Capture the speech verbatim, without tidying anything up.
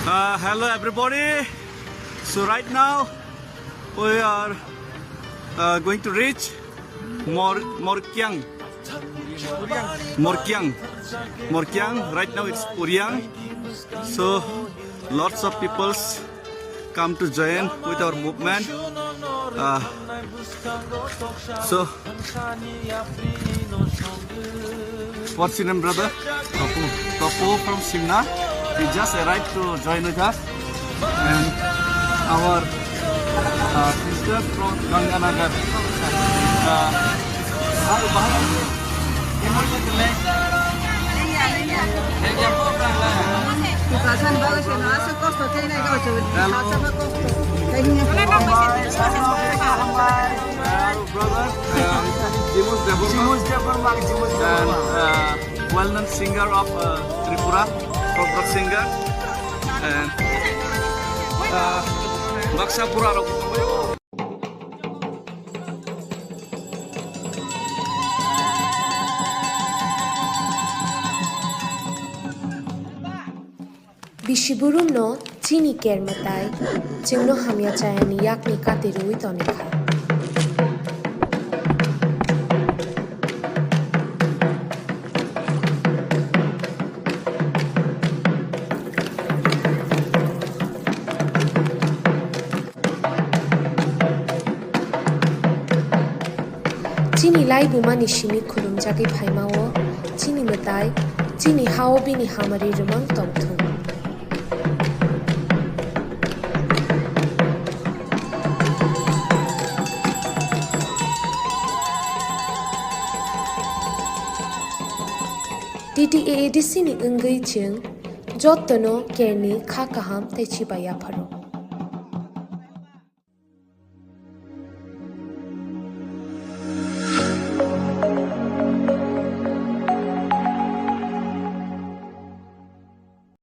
Uh, hello everybody. So right now we are uh, going to reach Mor Morkiang. Morkiang. Morkiang. Right now it's Puriang. So lots of peoples come to join with our movement. Uh, so, what's your name, brother? Topu. Topu from Simna. He just arrived to join with us. And our uh, sister from Ganganagar. Uh, hi, bhai. Hello. Hello, brother. Um, Jimus Debbarma. Jimus Debbarma, Jimus And, Debbarma. Uh, well-known singer of uh, Tripura, folk rock singer. And uh, Baksa Pura rok. Bisi burumno chini ker mwtai, chwngno hamya chayani yakni kati rwui tonikha. Chini laibumani simi khulumjagwi phaimao, chini mwtai, chini hao bini hamari rwmang tongthung. T T A A D C ni wngwi chwng jotono kerni kha kaham tei chiba yapharo.